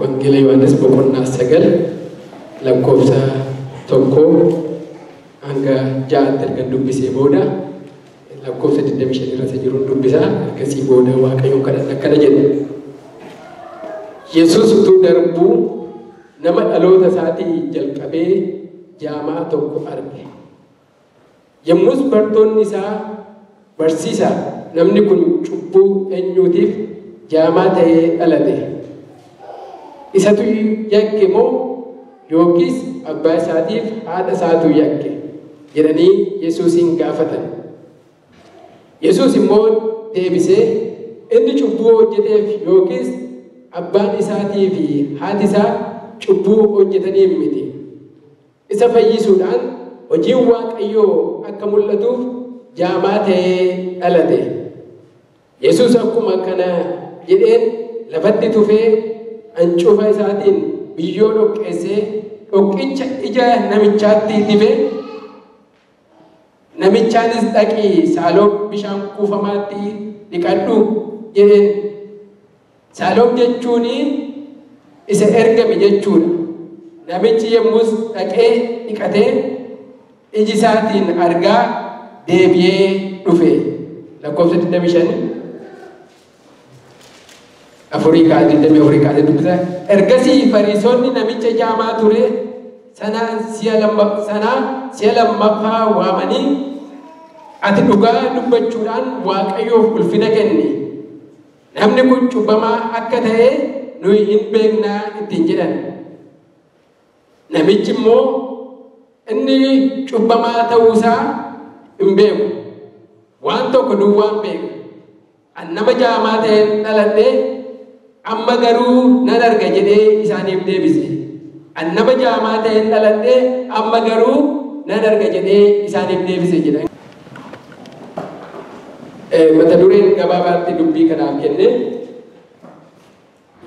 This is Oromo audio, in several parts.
Wangeela Yohaannis boqonnaa 9 lakkoofsa 1 hanga 6 erga dubbisee booda lakkoofsa 25 irra jiru dubbisa. Ergasii booda Waaqayyoon kadhadha akkana jedhe. Yesuus utuu darbuu nama dhaloota isaatii jalqabee jaamaa tokko arge. Yommus bartoonni isaa, barsiisaa, namni kun cubbuu eenyuutiif jaamaa ta'ee dhalate? Isatu yakke moo yookiis abbaa isaatiif haadha isaatu yakke? Jedhanii Yesuusin gaafatan. Yesuus immoo deebisee, inni cubbuu hojjeteef yookiis abbaan isaatii fi haati isaa cubbuu hojjetaniif miti. Isa fayyisuudhaan hojiin Waaqayyoo akka mul'atuuf jaamaa ta'ee dhalate. Yesuus akkuma kana jedheen lafatti tufee ancufa isaatiin biyyoo dhoqqeessee dhoqqicha ija namichaatti dibe. Namichaanis, dhaqii Saaloom bishaan kuufamaatti dhiqadhu jedheen. Saaloom jechuun isa ergame jechuudha. Namichi yommus dhaqee dhiqatee iji isaatiin argaa deebi'ee dhufe. Lakkoofsa 25 afurii kaasee 24 kaasee dubbisa. Ergasii Fariisonni namicha jaamaa ture sanaa si'a lammaffaa waamanii, ati dhugaa dubbachuudhaan Waaqayyoof ulfina kenni. Namni kun cubbamaa akka ta'e nuyi hin beeknaa ittiin jedhan. Namichi immoo, inni cubbamaa ta'uusaa hin beeku. Waan tokko duwwaan beeka. An nama jaamaa ta'een dhaladhee amma garuu nan arga jedhee isaaniif deebise. An nama jaamaa ta'een dhaladhee amma garuu nan arga jedhee isaaniif deebise jedha. Mata dureen gabaabaatti dubbii kanaaf kenne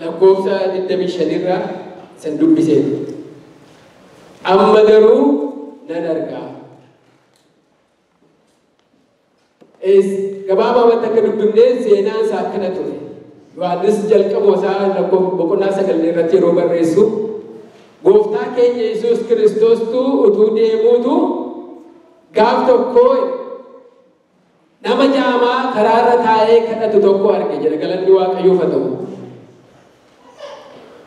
lakkoofsa 25 irraa san dubbisee. Amma garuu nan arga. Gabaabaa akka dubbifnee seenaan isaa akkana ture. Yohaannis jalqaboo isaa lakkoofsa boqonnaa 9 irratti yeroo barreessu, Gooftaa keenya Yesuus Kiristoostu utuu deemuutu gaaf tokko nama jaamaa karaarra taa'ee kadhatu tokko arge jedha. Galanni Waaqayyoof haa ta'u.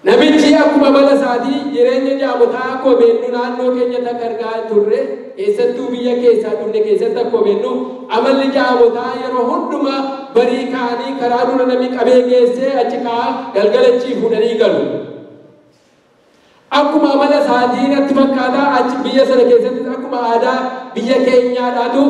Namichi akkuma mala isaatii jireenya jaamotaa akkuma beeknu naannoo keenyatti akka argaa turre, keessattuu biyya keessaa dhufne keessatti akkuma beeknu, amalli jaamotaa yeroo hundumaa barii ka'anii karaa dura namni qabee geessee achi kaa'aa galgalachii fuudhanii galu. Akkuma amala isaatii natti fakkaata achi biyya sana keessatti akkuma aadaa biyya keenyaadhaatu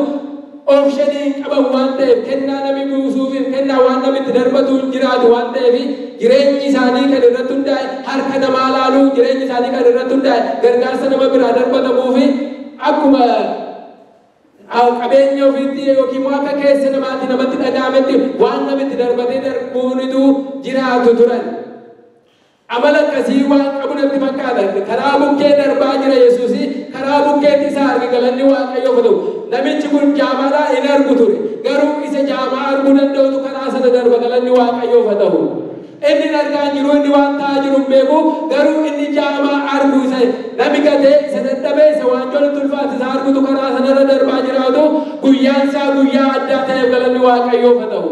oopshinii qaban waan ta'eef, kennaa namni buusuuf kennaa waan namitti darbatu hin jiraatu waan ta'eef, jireenyi isaanii kan irratti hundaa'e harka namaa laaluu, jireenyi isaanii kan irratti hundaa'e gargaarsa nama biraa darbatamuu fi akkuma qabeenya ofiitti yookiin immoo akka keessa namaatti namatti dhaga'ametti waan namitti darbatee darbuunitu jiraatu turan. Amala akkasii waan qabu natti fakkaata. Karaa bukkee darbaa jira Yesuus, karaa bukkeetti isa arge. Galanni Waaqayyoof haa ta'u. Namichi kun jaamaadhaa hin argu ture. Garuu isa jaamaa arguu danda'utu karaa sana darba. Galanni Waaqayyoof haa ta'u. Inni argaa hin jiru, inni waan ta'aa jiru hin beeku, garuu inni jaamaa argu isa nami gatee, isa dadhabee, isa waanjoon itti ulfaate isa argutu karaa sanarra darbaa jiraatu. Guyyaan isaa guyyaa addaa ta'eef galanni Waaqayyoof haa ta'u.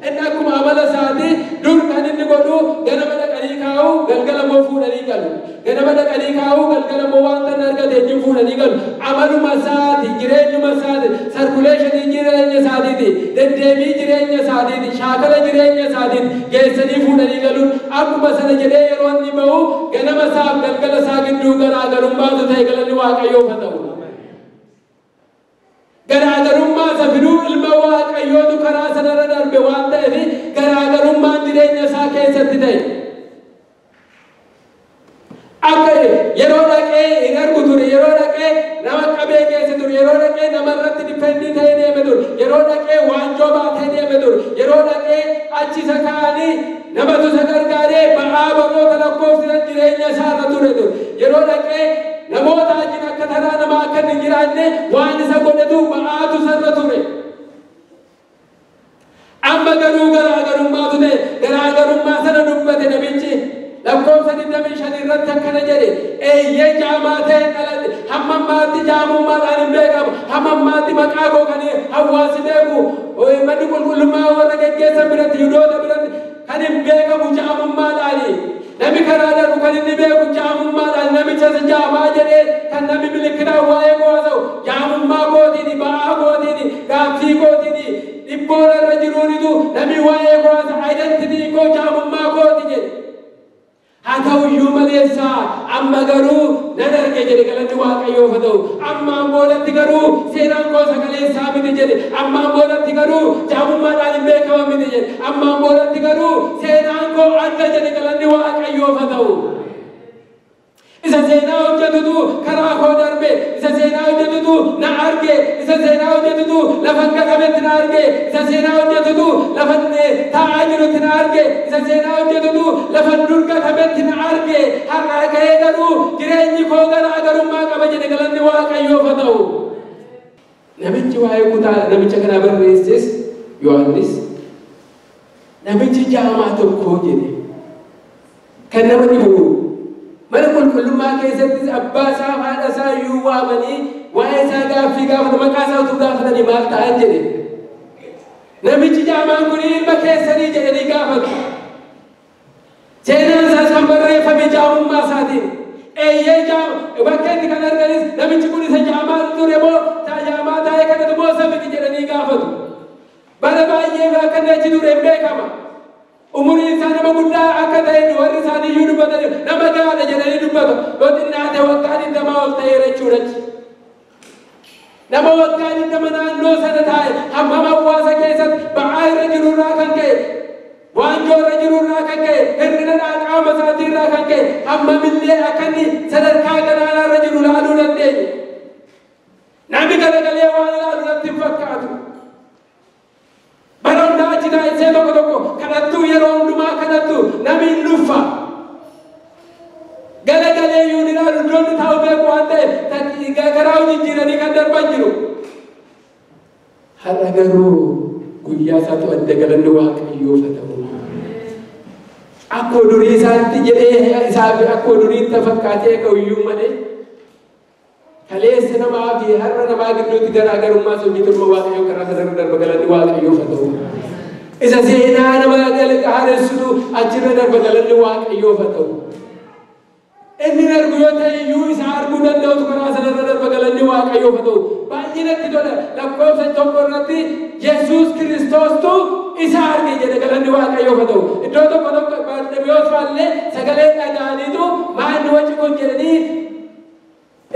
Inni akkuma amala isaatii dur kan inni godhu ganama dhaqanii kaa'u, galgala immoo fuudhanii galu. Ganama dhaqanii kaa'u, galgala immoo wanta inni argate wajjin fuudhanii galu. Amaluma isaati, jireenyuma isaati, circulationii jireenya isaatiiti, deddeebii jireenya isaatiiti, shaakala jireenya isaatiiti geessanii fuudhanii galuun. Akkuma sana jedhee yeroo inni ba'u ganama isaaf galgala isaa gidduu garaagarummaatu ta'e. Galanni Waaqayyoof haa ta'u. Garaagarummaa isa fiduu ilma Waaqayyootu karaa sanarra darbe waan ta'eef garaagarummaan jireenya isaa keessatti ta'e. Akka yeroo dhaqee hin argu ture, yeroo dhaqee nama qabee keessa ture, yeroo dhaqee nama irratti depend ta'ee deeme ture, yeroo dhaqee waanjoo baatee deeme ture, yeroo dhaqee achi isa kaa'anii namatu isa gargaaree ba'aa baroota lakkoofsisan jireenya isaarra ture ture. Yeroo dhaqee namoota wajjin akka taraa namaa akka hin jiraanne waan isa godhetu ba'aatu isarra ture. 25 irratti akkana jedhe, eeyyee jaamaa ta'e dhaladhe, hamma ammaatti jaamummaadhaan hin beekamu, hamma ammaatti maqaa koo kan hawaasi beeku, manni qulqullummaa warra geggeessan biratti, Yihudoota biratti kan hin beekamu jaamummaadhaani. Namni karaa darbu kan inni beeku jaamummaadhaan, namicha isa jaamaa jedhee kan namni milikkitaan waa'ee koo haasa'u jaamummaa kootiin, ba'aa kootiin, gaaffii kootiin, dhibboon irra jiruunitu namni waa'ee koo haasa'u, identitii koo jaamummaa kooti jedhe. Haa ta'uyyuu maleessaa amma garuu nan arge jedhe, galanni Waaqayyoof haa ta'u. Ammaan boodatti garuu seenaan koo sagaleessaa miti jedhe. Ammaan boodatti garuu jaamummaadhaan hin beekama miti jedhe. Ammaan boodatti garuu seenaan koo adda jedhe, galanni Waaqayyoof haa ta'u. Isa seenaa hojjetutu karaa koo darbe, isa seenaa hojjetutu na arge, isa seenaa hojjetutu lafa gatametti na arge, isa seenaa hojjetutu lafa taa'aa jirutti na arge, isa seenaa hojjetutu lafa dur gatametti na arge. Har'aa ka'ee garuu jireenyi koo garaagarummaa qaba jedhe, galanni Waaqayyoof haa ta'u. Namichi waa'ee kutaa namicha kanaa barreesses Yohaannis, namichi jaamaa tokko jedhe kan nama dhibu mana qulqullummaa keessattis abbaa isaa haadha isaa iyyuu waamanii waa'ee isaa gaaffii gaafatu, maqaa isaa utuu gaafatanii maal ta'an jedhe. Namichi jaamaan kun ilma keessanii jedhanii gaafatu. Seenaan isaas kan barreeffame jaamummaa isaatiin. Eeyyee jaama bakka itti kan arganis namichi kun isa jaamaa ture moo jaamaa taa'ee kanatu moo isa miti jedhanii gaafatu. Bara baay'ee akka inni achi ture hin beekama. Umuriin isaa nama guddaa akka ta'e warri isaanii iyyuu dubbatanii nama gahaadha jedhanii dubbatu. Yoo xinnaate waggaa 20 ol ta'eera jechuudha. Nama waggaa 20 naannoo sana taa'e hammam hawaasa keessatti ba'aa irra jirurraa kan ka'e, waanjoo irra jirurraa kan ka'e, hir'ina qaama isaatiirraa kan ka'e hammamillee akka inni sadarkaa gadaanaa irra jiru ilaaluu dandeenya. Namni garagalee waan ilaalu natti hin fakkaatu. Bara hundaa achi taa'isee tokko tokko kadhattuu, yeroo hundumaa kadhattu namni hin dhuffa. Garagalee iyyuu ni ilaalu, iddoo inni taa'u beeku waan ta'eef karaa jijjiiranii kan darban jiru. Har'a garuu guyyaa isaatu adda, galanni Waaqayyoof haa ta'u. Akkuma durii isaatti jedhee isaaf akkuma duriitti fakkaatee ka'uyyuu malee kaleessa namaa fi har'a namaa gidduutti garaagarummaa hojii Waaqayyoo karaa sanarra darba, galanni Waaqayyoof haa ta'u. Isa seenaa nama haaressutu achirra darba, galanni Waaqayyoof haa ta'u. Inni argu yoo ta'e iyyuu isa arguu danda'utu karaa sanarra darba, galanni Waaqayyoof haa ta'u. Baay'ee natti tola, lakkoofsa 1 irratti Yesuus Kiristoostu isa arge jedhe, galanni Waaqayyoof haa ta'u. Iddoo tokko tokko Bartimeewos faallee sagalee dhaga'aniitu maanni waci kun jedhanii,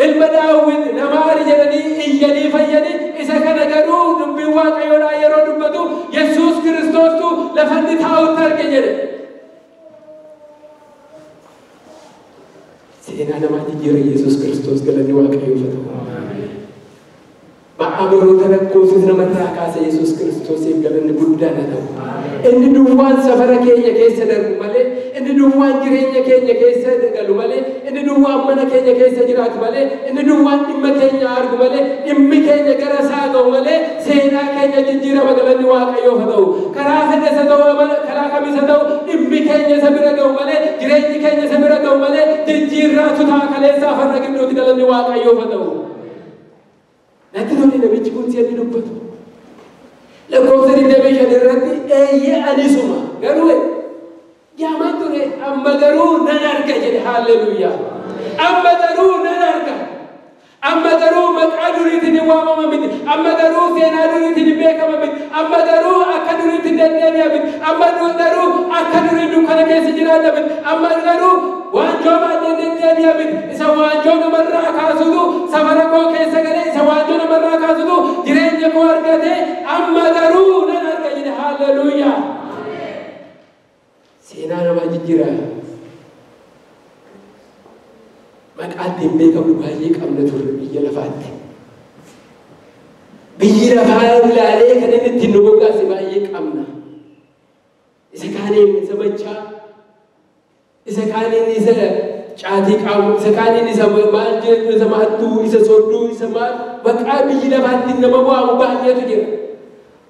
ilma Daawit namaari jedhanii iyyanii fayyanii. Isa kana garuu dubbiin Waaqayyoodhaa yeroo dubbatu Yesuus Kiristoostu lafa inni taa'utti arge jedhe. Seenaa namaa jijjiira Yesuus Kiristoos, galanni Waaqayyoof haa ta'u. Ba'aa baroota lakkoofsis namarraa kaasa Yesuus Kiristoosiif galanni guddaan haa ta'u. Inni duwwaan safara keenya keessa darbu malee, inni duwwaan jireenya keenya keessa galu malee, inni duwwaan mana keenya keessa jiraatu malee, inni duwwaan dhimma keenya argu malee, dhimmi keenya gara isaa ga'u malee seenaa keenya jijjiirama, galanni Waaqayyoof haa ta'u. Karaa fedhe isa ta'u, karaa kamis haa ta'u, dhimmi keenya isa bira ga'u malee, jireenyi keenya isa bira ga'u malee jijjiirraatu ta'a kaleessaa farra gidduutti, galanni Waaqayyoof haa ta'u. Natti tole namichi kun si'anni dubbatu. Lakkoofsa 25 irratti eeyyee anisuma garuu jaamaan ture, amma garuu nan arga jedhe, haalleluuyaa. Amma garuu nan arga. Amma garuu maqaa duriitiin hin waamama miti. Amma garuu seenaa duriitiin hin beekama miti. Amma garuu akka duriitti hin deddeebi'a miti. Amma garuu akka durii dukkana keessa jiraata miti. Amma garuu waanjoo baadhee deddeebi'a miti. Isa waanjoo namarraa kaasutu safara koo keessa galee, isa waanjoo namarraa kaasutu jireenya koo argate, amma garuu nan arga jedhe, haalleluuyaa. Seenaa namaa jijjiira. Maqaa ittiin beekamnu baay'ee qabna turre biyya lafaatti. Biyyi lafaa ilaalee kan inni ittiin nu moggaase baay'ee qabna. Isa kaaniin isa machaa, isa kaaniin isa caatii qaamu, isa kaaniin isa maal jedhu, isa maattuu, isa sodduu, isa maal, maqaa biyyi lafaatti nama waamu baay'eetu jira.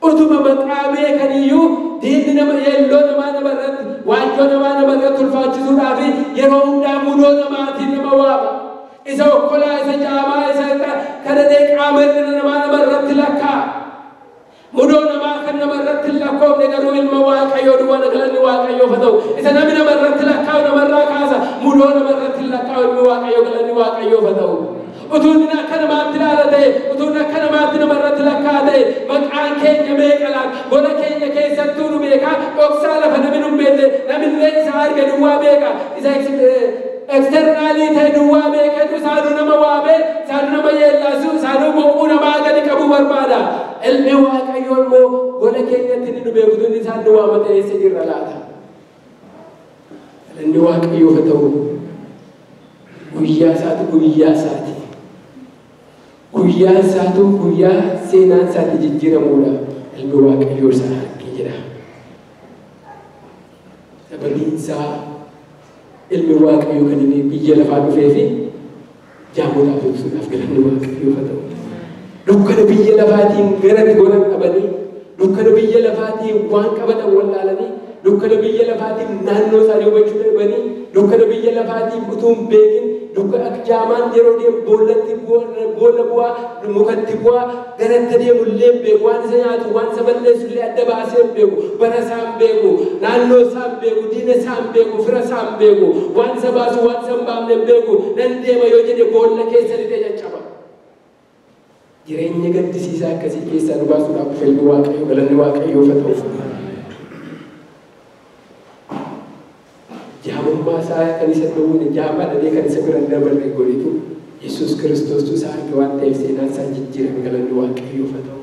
Utuma maqaa beekaniyyuu diinni nama yeelloo namaa nama irratti Waanjoo namaa nama irratti ulfaachisuudhaaf yeroo hundaa mudoo namaatiin nama waama. Isa okkolaa, isa jaamaa, isa kadhadhee qaama hir'ina namaa nama irratti lakkaa'a. Mudoo namaa kan nama irratti hin lakkoofne garuu ilma Waaqayyoo duwwaa galanni Waaqayyoof haa ta'u. Isa namni nama irratti lakkaa'u namarraa kaasa. Mudoo nama irratti hin lakkaa'u ilmi Waaqayyoo galanni Waaqayyoof haa ta'u. Utuu inni akka namaatti ilaala ta'e, utuu inni akka namaatti nama irratti lakkaa'a ta'e, maqaan keenya meeqa laata? Gola keenya keessattuu nu beekaa, dhoksaa lafa namni nu hin beekne, namillee isa arge duwwaa beeka. Isa externalii ta'e duwwaa beeketu isaanuu nama waamee, isaanuu nama yeellaasu, isaanuu boquu namaa gadi qabuu barbaada. Ilmi Waaqayyoo immoo gola keenyatti inni nu beeku, inni isaan nu waamate eessa jirra laata? Inni Waaqayyoof haa ta'u. Guyyaa isaatu guyyaa isaati. Guyyaa isaatu guyyaa seenaan isaatti jijjiiramuudha. Ilmi Waaqayyoo isaa argee jedha. Sababiin isaa ilmi Waaqayyoo kan inni biyya lafaa dhufee fi jaamotaaf ibsuudhaaf galanni Waaqayyoof haa ta'u. Dukkana biyya lafaatiin garatti goran dhabanii, dukkana biyya lafaatiin waan qabatan wallaalanii, dukkana biyya lafaatiin naannoo isaanii hubachuu dhabanii, dukkana biyya lafaatiin utuu hin beekin, dukkana akka jaamaan yeroo deemu boollatti boolla bu'aa, mukatti bu'aa, garatti deemu illee hin beeku, waan isa nyaatu, waan isa balleessu illee adda baasee hin beeku, bara isaa hin beeku, naannoo isaa hin beeku, diina isaa hin beeku, fira isaa hin beeku, waan isa baasu, waan isa hin baafne hin beeku, nan deema yoo jedhe boolla keessa lixee caccaba. Jireenya gaddisiisaa akkasii keessaa nu baasuudhaaf dhufe ilmi Waaqayyoo galanni Waaqayyoof haa ta'u. Jaamummaa isaa kan isa dhowwine, jaamaa dhabee kan isa bira hin dabarre godhetu Yesuus Kiristoostu isa arge waan ta'eef seenaan isaa jijjiirame galanni Waaqayyoof haa ta'u.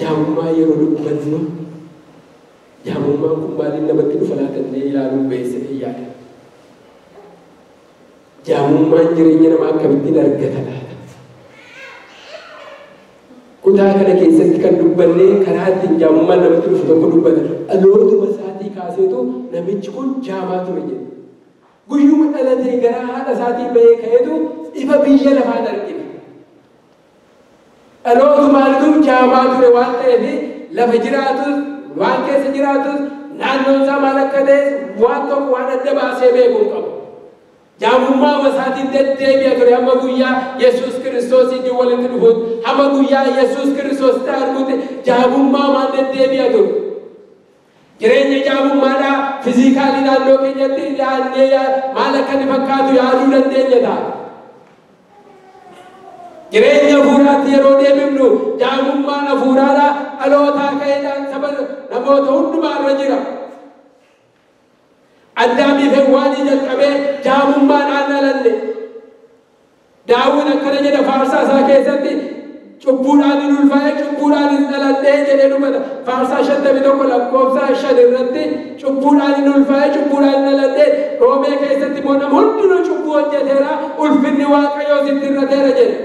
Jaamummaa yeroo dubbannu jaamummaan kun maaliin namatti dhufa laata jennee ilaaluun beessa yaada. Jaamummaan jireenya namaa akkamittiin argata laata? Kutaa kana keessatti kan dubbanne karaa ittiin jaamummaan namatti dhufu tokko dubbata. Dhalootuma isaatii kaaseetu namichi kun jaamaa ture jedhe. Guyyuma dhalatee garaa haadha isaatii bahee ka'eetu ifa biyya lafaan argine. Dhalootumaanitu jaamaa ture waan ta'eef lafa jiraatus, waan keessa jiraatus, naannoon isaa maal akka ta'es waan tokko waan adda baasee beekuu hin qabu. Jaamummaa isaatiin deddeebi'a ture hamma guyyaa Yesuus Kiristoosiin walitti dhufuutti, hamma guyyaa Yesuus Kiristoositti arguutti jaamummaa waan deddeebi'a ture. Jireenya jaamummaadhaa physicalii naannoo keenyatti yaadnee maal akka inni fakkaatu yaaduu dandeenya ta'a. Jireenya hafuuraatti yeroo deebifnu jaamummaan hafuuraadhaa dhalootaa ka'eedhaan saba namoota hundumaa irra jira. Addaamii fi Hewwaanii jalqabee jaamummaadhaan dhalanne. Daawit akkana jedha faarsaa isaa keessatti cubbuudhaan hin ulfaa'e, cubbuudhaan hin dhaladhee jedhee dubbata. Faarsaa 51 lakkoofsa 5 irratti cubbuudhaan hin ulfaa'e, cubbuudhaan hin dhaladhee. Roomee keessatti immoo nama hundinuu cubbuu hojjeteera, ulfinni Waaqayyoo sitti irrateera jedhe.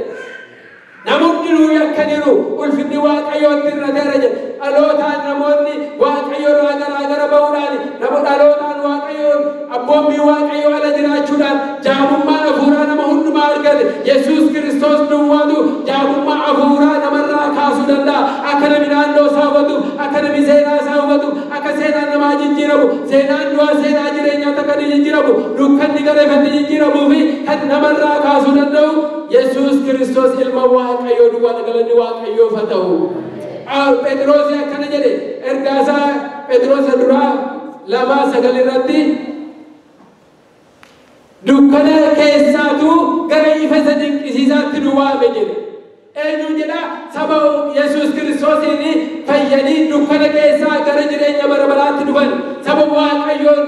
Nama hundinuu yakkaniiru, ulfinni Waaqayyoo itti irrateera jedhe. Dhalootaan namoonni Waaqayyo irraa garaa gara ba'uudhaan, nama dhalootaan Waaqayyoon abboommii Waaqayyoo ala jiraachuudhaan jaamummaan hafuuraa nama hundumaa argate. Yesuus Kiristoos duwwaatu jaamummaa hafuuraa namarraa kaasuu danda'a. Akka namni naannoo isaa hubatu, akka namni seenaa isaa hubatu, akka seenaan namaa jijjiiramu, seenaan du'aa seenaa jireenyaatti akka inni jijjiiramu, dukkanni gara ifatti jijjiiramuu fi kan namarraa kaasuu danda'u Yesuus Kiristoos ilma Waaqayyoo duwwaa galanni Waaqayyoof haa ta'u. Phexros akkana jedhe ergaa isaa Phexros duraa 2:9 irratti dukkana keessaatu gara ifa isa dinqisiisaatti nu waame jedhe. Eenyuun jedha? Saba Yesuus Kiristoosiin fayyanii dukkana keessaa gara jireenya bara baraatti dhufan. Saba Waaqayyoon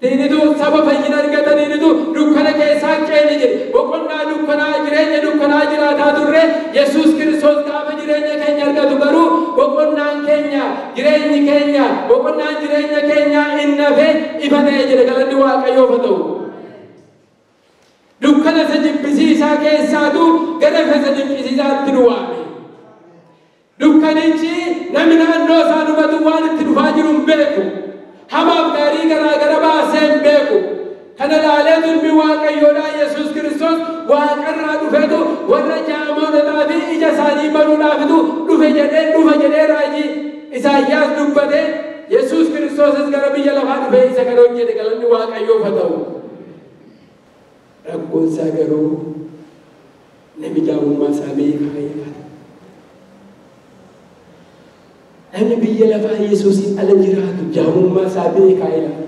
tiinitu, saba fayyina argataniinitu dukkana keessaa ceene jedhe. Boqonnaa dukkanaa, jireenya dukkanaa jiraataa turre Yesuus Kiristoos gaafa jireenya keenya argatu garuu boqonnaan keenya, jireenyi keenya, boqonnaan jireenya keenyaa inni hafe ifa ta'e jedhe galanni Waaqayyoof haa ta'u. Dukkana isa jibbisiisaa keessaatu gara ifa isa dinqisiisaatti nu waame. Dukkanichi namni naannoo isaa hubatu waan itti dhufaa jiru hin beeku. Hamaaf gaarii garaa gara baasee hin beeku. Kana ilaaleetu ilmi Waaqayyoodhaa Yesuus Kiristoos Waaqarraa dhufeetu warra jaamonotaa fi ija isaanii banuudhaafitu dhufe jedhee dhufa jedhee raajii Isaayyaas dubbate. Yesuus Kiristoosis gara biyya lafaa dhufee isa kana hojjete galanni Waaqayyoof haa ta'u. Rakkoon isaa garuu namni jaamummaa isaa beekaa ilaala. Namni biyya lafaa Yesuusiin ala jiraatu jaamummaa isaa beekaa ilaala.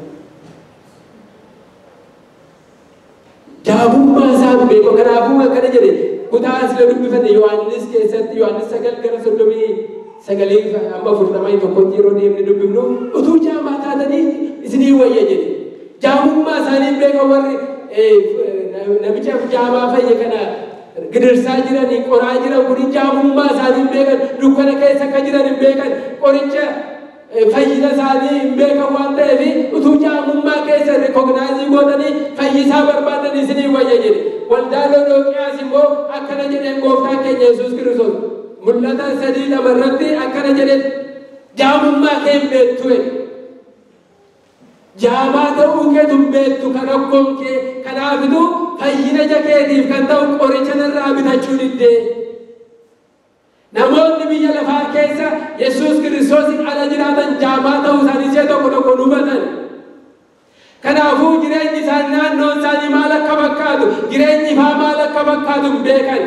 Jaamummaa isaa beeku. Kanaafuu akkana jedhe kutaa asirra dubbifanne Yohaannis keessatti Yohaannis 9:39 amma 41 yeroo deemne dubbifnu utuu jaamaa taatanii isinii wayya jedhe. Jaamummaa isaanii beekan warri namicha jaamaa fayye kana gidirsaa jiranii qoraa jiran kun jaamummaa isaanii beekan, dukkana keessa akka jiran hin beekan, qoricha fayyina isaanii hin beekan waan ta'eef utuu jaamummaa keessa recognize gootanii fayyisaa barbaadan isinii wayya jedhe. Waldaa Lodooqiyaas immoo akkana jedheen gooftaan keenya Yesuus Kiristoos mul'ata 3:2 irratti akkana jedheen jaamummaa kee hin beektu jedhe. Jaamaa ta'uu keetu hin beektu kan rakkoon kee, kanaafituu fayyina ija keetiif kan ta'u qoricha narraa bitachuu diddee. Namoonni biyya lafaa keessa Yesuus Kiristoosiin ala jiraatan jaamaa ta'uu isaanii si'a tokko tokko hubatan. Kanaafuu jireenyi isaanii naannoon isaanii maal akka fakkaatu, jireenyi ifaa maal akka fakkaatu hin beekan.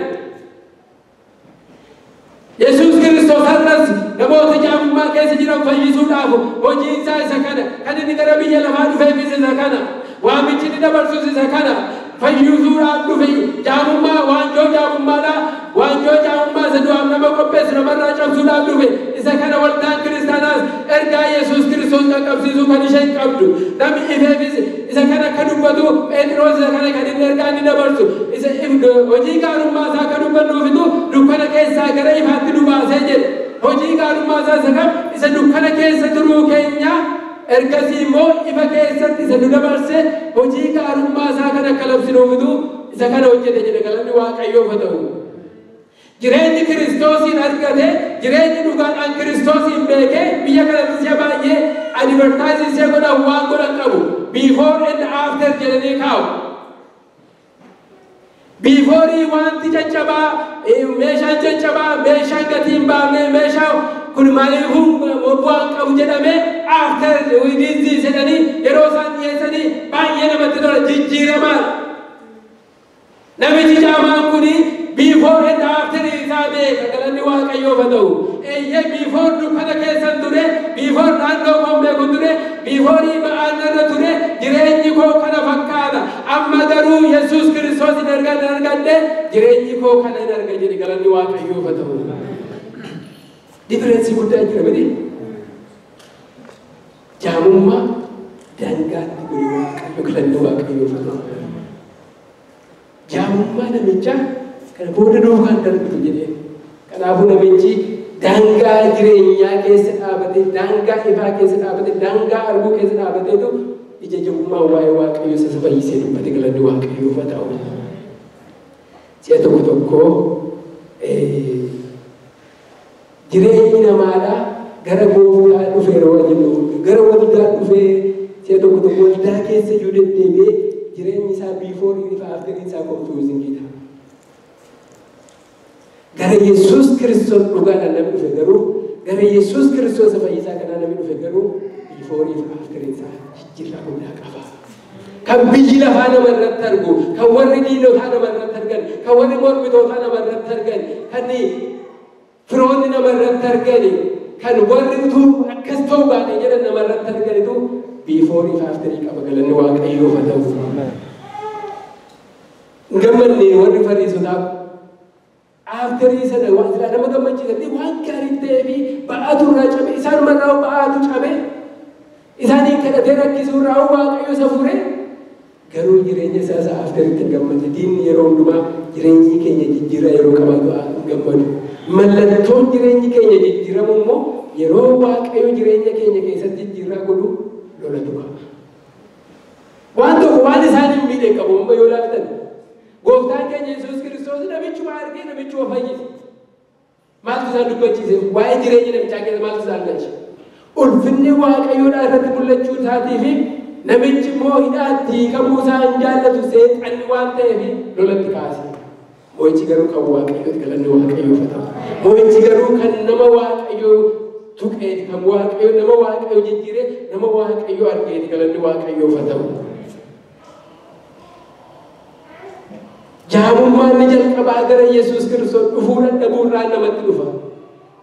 Yesuus Kiristoos har'as namoota jaamummaa keessa jiran fayyisuudhaaf hojiin isaa isa kana, kan inni gara biyya lafaa dhufeefis isa kana, waamichi inni dabarsus isa kana, fayyisuudhaaf dhufe. Jaamummaa waanjoo jaamummaadhaa, waanjoo jaamummaa isa du'aaf nama qopheessu namarraa cabsuudhaaf dhufe isa kana. Waldaan kiristaanaas ergaa Yesuus Kiristoos qaqqabsiisuu kan isheen qabdu, namni ifeefis isa kana akka dubbatu Phexros isa kana kan inni ergaa inni dabarsu isa hojii gaarummaa isaa akka dubbannuufitu dukkana keessaa gara ifaatti nu baasee jedhe. Hojii gaarummaa isaa isa kam? Isa dukkana keessa turuu keenya ergasii immoo ifa keessatti isa nu dabarse hojii gaarummaa isaa kan akka labsinuufitu isa kana hojjete jedhe. Galanni Waaqayyoof haa ta'u. Jireenyi Kiristoosiin argate, jireenyi dhugaadhaan Kiristoosiin beekee biyya kanatti si'a baay'ee advertise si'a godhan waan godhan qabu. Before and after jedhanii kaa'u. Before wanti caccabaa, meeshaan caccabaa, meeshaan gatii hin baafne, meeshaa kun maaliifuu bu'aan qabu jedhamee, after we did this jedhanii yeroo isaan dhiyeessanii baay'ee namatti tola, jijjiiramaadha. Namichi jaamaan kuni before and after isaa beeka, galanni Waaqayyoof haa ta'u. Eeyyee, before dukkana keessan ture, before naannoo koon beeku ture, before ba'aan irra ture, jireenyi koo kana fakkaata. Amma garuu Yesuus Kiristoos hin argadhe, jireenyi koo kana hin arga jedhe, galanni Waaqayyoof haa ta'u. Difference guddaa jira miti? Jaamummaa daangaatti godhe Waaqayyo, galanni Waaqayyoof haa ta'u. Jaamummaa namichaa kana booda duukaan darbitu jedheen. Kanaafuu namichi daangaa jireenyaa keessa dhaabatee, daangaa ifaa keessa dhaabatee, daangaa arguu keessa dhaabateetu ija jabummaa waa'ee Waaqayyoo isa fayyisee dubbate, galanni Waaqayyoof haa ta'u. Si'a tokko tokko jireenyi namaadhaa gara gooftaa dhufee yeroo jennu, gara waldaa dhufee, si'a tokko tokko waldaa keessa iyyuu deddeebi'ee jireenyi isaa before fi after isaa confusing ta'a. Gara Yesuus Kiristoos dhugaadhaan namni dhufe garuu, gara Yesuus Kiristoos fayyisaa kanaa namni dhufe garuu, before fi after isaa jijjiirraa guddaa qaba. Kan biyyi lafaa nama irratti argu, kan warri diinotaa nama irratti argan, kan warri mormitootaa nama irratti argan, kan firoonni nama irratti argan, kan warri utuu akkas ta'uu baate jedhan nama irratti arganitu before fi after qaba, galanni Waaqayyoof haa ta'u. Hin gammanne warri Fariisotaa after sana. Waan silaa nama gammachiisan waan gaarii ta'ee fi ba'aatu irraa cabe, isaanumarraa ba'aatu cabe, isaanii kadhatee rakkisuu irraa Waaqayyo isa fure, garuu jireenya isaa isa afteritti hin gammanne. Diinni yeroo hundumaa jireenyi keenya jijjiirraa yeroo qabaatu hin gammadu. Mallattoon jireenyi keenya jijjiiramu immoo yeroo Waaqayyo jireenya keenya keessatti jijjiirraa godhu lolatu qaba. Waan tokko waan isaan hin miidhe qabu. Amma yoo ilaaltan gooftaan keenya Yesuus Kiristoos namichuma argee namichuma fayyise. Maaltu isaan dubbachiise? Waa'ee jireenya namichaa keessa maaltu isaan galche? Ulfinni Waaqayyoodhaa irratti mul'achuu isaatii fi namichi immoo hidhaatti hiikamuu isaa hin jaallatu seexanni waan ta'eef lolatti kaase. Mo'ichi garuu kan Waaqayyooti, galanni Waaqayyoof haa ta'u. Mo'ichi garuu kan nama Waaqayyoo Tuqeeti kan Waaqayyo nama Waaqayyo jijjiire nama Waaqayyo argeeti galanni Waaqayyoof haa ta'u. Jaamummaan ni jalqabaa gara Yesuus Kiristoos dhufuu dadhabuu irraa namatti dhufa.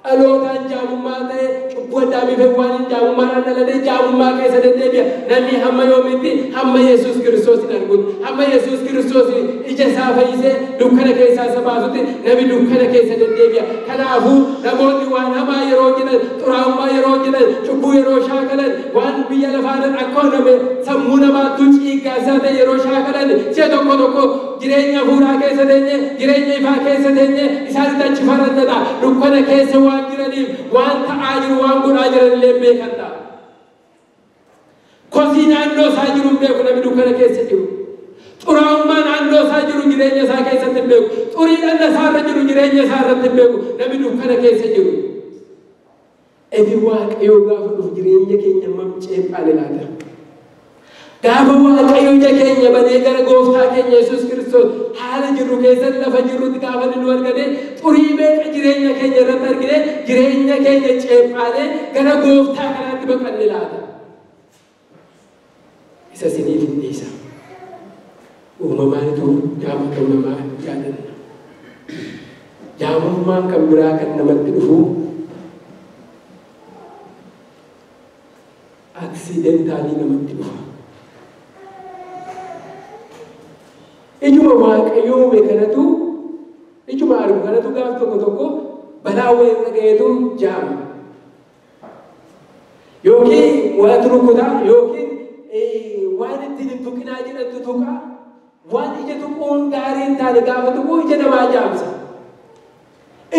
Dhalootaan jaamummaa ta'e cubbuu Addaamii fi Hewwaaniin jaamummaadhaan dhalatee jaamummaa keessa deddeebi'a. Namni hamma yoomiitti hamma Yesuus Kiristoos hin argutti, hamma Yesuus Kiristoos ija isaa fayyisee dukkana keessaa isa baasutti namni dukkana keessa deddeebi'a. Kanaafuu namoonni waan hamaa yeroo hojjetan, xuraa'ummaa yeroo hojjetan, cubbuu yeroo shaakalan, waan biyya lafaarratti akka nama sammuu namaattuu ciiggaasaa ta'e yeroo shaakalan si'a tokko tokko jireenya hafuuraa keessa teenye, jireenya ifaa keessa teenye isaanitti achi farannata. Dukkana keessa waan jiraniif waan ta'aa jiru waan godhaa jiran illee beekan ta'a. Kosii naannoo isaa jiru hin beeku namni dukkana keessa jiru. Xuraa'ummaa naannoo isaa jiru jireenya isaa keessatti hin beeku. Xurii dhagna isaa irra jiru jireenya isaa irratti hin beeku namni dukkana keessa jiru. Ebi Waaqayyoo gaafa dhufu jireenya keenya mamceephaan ilaala. Gaafa Waaqayyo ija keenya banee gara gooftaa keenya Yesuus Kiristoos haala jirru keessatti lafa jirrutti gaafa inni nu argate xurii meeqa jireenya keenya irratti argine jireenya keenya ceephaanee gara gooftaa kanaatti baqanne laata. Isa isiniif hin dhiisa. Uumamaanitu jaama ta'uu namaa yaadanna. Jaamummaan kan biraa kan namatti dhufu accidentally namatti dhufa. Ijuma Waaqayyo uume kanatu ijuma argu kanatu gaaf tokko tokko balaa wayii irra ga'eetu jaama. Yookiin waatu rukutaa yookiin waan ittiin hin tuqinaa jedhantu tuqa. Waan ija tuquun gaarii hin taane gaafa tuquu ija namaa jaamsa.